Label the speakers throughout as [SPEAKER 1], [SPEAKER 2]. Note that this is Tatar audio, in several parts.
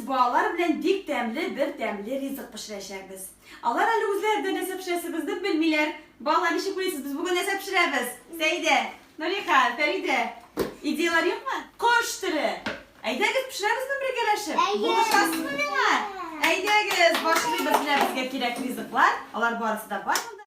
[SPEAKER 1] балалар белән бик тәмле бер тәмле ризык пешерәчәкбез. Алар әле үзләре дә нәрсә пешерәсебезне белмиләр. Балалар, ничек уйлыйсыз, без бүген нәрсә пешерәбез? Сәйдә, Нуриха, Фәридә, идеялар юкмы? Кош теле! Әйдәгез, пешерәбезме бергәләшеп?
[SPEAKER 2] Әйе!
[SPEAKER 1] Булышасызмы миңа? Әйдәгез, башлыйбыз. Менә безгә кирәк ризыклар. Алар барысы да бар монда.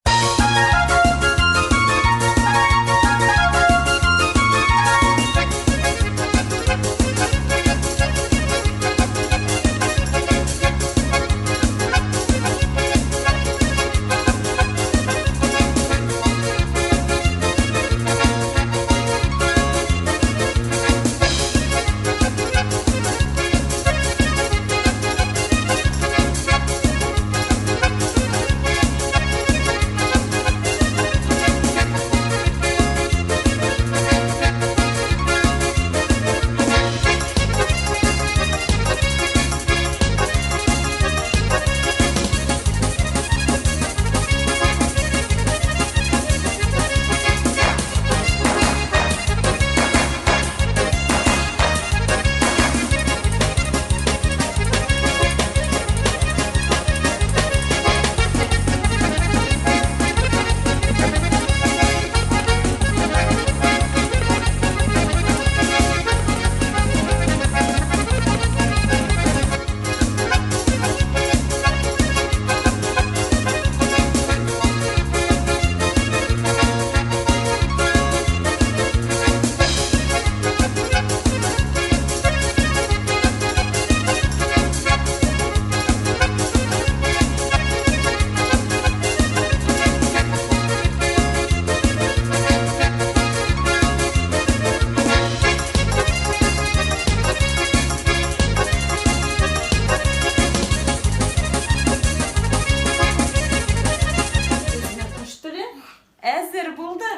[SPEAKER 1] Безнең кош теле әзер булды.